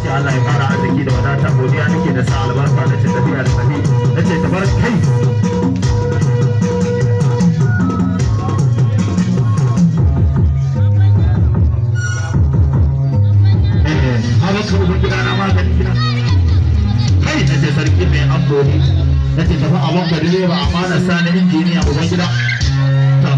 Nace Allah ya fara arziki da wadata, godiya nake da sa albarka, nace tafiya da tafi, nace tabar kai. Haka uban gida na maganin gida. Kai nace sarki mai amboli, nace tafi abon ka direba, amana sani injiniya uban gida. To